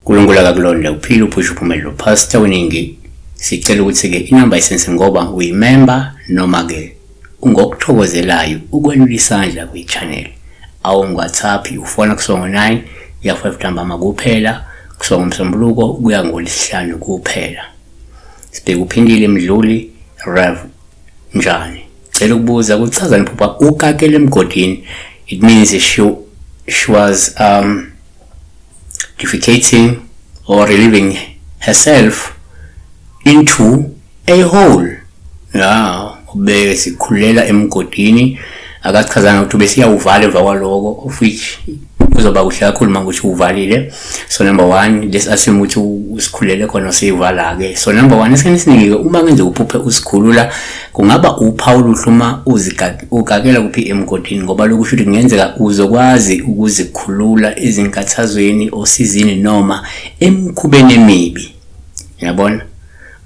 Nkulunkulu akakulonde uphile uphushe uphumelelo Pastor Weningi sicela ukuthi ke inamba isense ngoba uyimember noma ke ungokuthokozelayo ukwelula isandla kwi-channel awungu-WhatsApp ufona kusuka ngo-9 kuya 5 ntambama kuphela kusuka ngomsombuluko kuya ngolwesihlanu kuphela. Sibheke uphindile Mdluli Rev njani cela ukubuza kuchazani phupha ukakele emgodini it means she was defecating or relieving herself into a hole. Ya ubeke sikhulela emgodini akachazanga ukuthi ubesiyawuvala emva kwaloko of which kuzoba kuhle kakhulu uma ukuthi uvalile. So number one, let's assume ukuthi usikhulele khona useyivala-ke. So number one, esikhathini esiningi-ke uma kenzeka uphuphe usikhulula kungaba uphawu oluhle uma ukakela kuphi emgodini ngoba lokhu kusho ukuthi kungenzeka uzokwazi ukuzikhulula ezinkathazweni osizini noma emikhubeni emibi, yabona,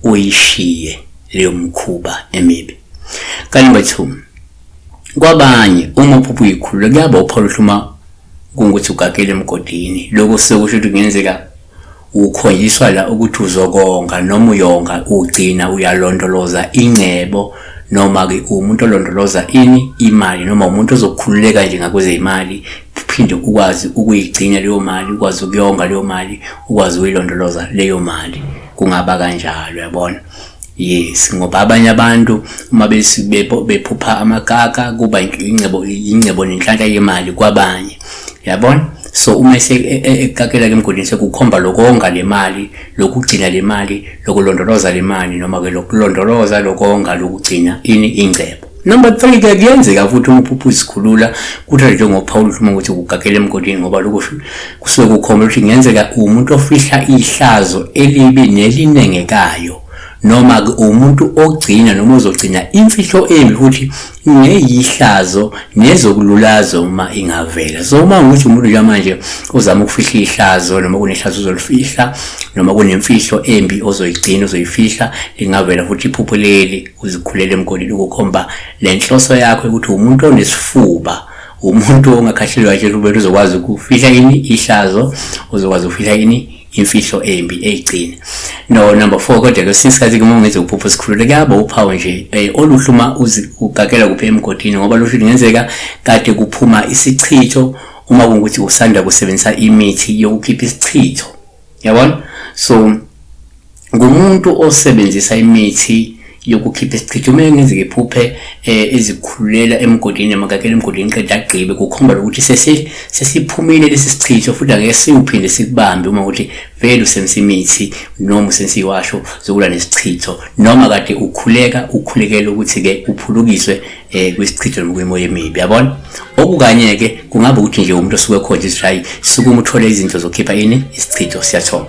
uyishiye leyo mkhuba emibi. Ka number 2, kwabanye uma uphupha uyikhulula kuyaba uphawu oluhle uma kungukuthi ukakela emgodini. Lokhu sekusho ukuthi kungenzeka ukhonjiswa la ukuthi uzokonga noma uyonga ugcina uyalondoloza ingcebo noma-ke umuntu olondoloza ini imali noma umuntu ozokhululeka nje ngakwezemali uphinde ukwazi ukuyigcina leyo mali ukwazi ukuyonga leyo mali ukwazi ukuyilondoloza leyo mali kungaba kanjalo yabona. Yes, ngoba abanye abantu uma bephupha amakaka kuba ingcebo ingcebo nenhlanhla yemali kwabanye yabona. So uma ekakela ke emgodini sekukhomba lokonga le mali, lokugcina le mali, lokulondoloza le mali noma ke lokulondoloza lokonga lokugcina ini ingcebo. Number 3 ke kuyenzeka futhi uma uphupha uzikhulula kuthathe njengophawu uma ukuthi ukugagela emgodini ngoba lokho kusuke kukhomba ukuthi kungenzeka umuntu ofihla ihlazo elibi nelinengekayo noma ke umuntu ogcina noma ozogcina imfihlo embi futhi neyihlazo nezokululaza uma ingavela. So uma ukuthi umuntu njengamanje uzama ukufihla ihlazo noma kunehlazo ozolifihla noma kunemfihlo embi ozoyigcina ozoyifihla lingavela futhi iphupho leli uzikhulele emgodini ukukhomba le nhloso yakho ukuthi umuntu onesifuba umuntu ongakhahlelwa nje ubele uzokwazi ukufihla ini ihlazo uzokwazi ukufihla ini imfihlo embi eyigcina. No number 4 kodwa ke sinsikhathi kuma ungenze uphupho sikhulule kuyaba uphawu nje oluhle uma ugagela kuphi emgodini ngoba lusho kungenzeka kade kuphuma isichitho uma kungukuthi usanda kusebenzisa imithi yokukhipha isichitho yabona. So ngumuntu osebenzisa imithi yokukhipha isichitho uma kungenzeka iphuphe ezikhululela emgodini emagagela emgodini qeda agqibe kukhomba ukuthi sesiphumile lesi sichitho futhi angeke siwuphinde sikubambe uma ukuthi vele usebenzisa imithi noma usebenzisa iwasho zokulwa nesichitho noma kade ukhuleka ukhulekela ukuthi-ke uphulukiswe kwisichitho noma kwimoya emibi yabona. Okukanye-ke kungaba ukuthi nje umuntu osuke ekhonje ukuthi hayi sukuma uthole izinto zokukhipha ini isichitho siyathoba.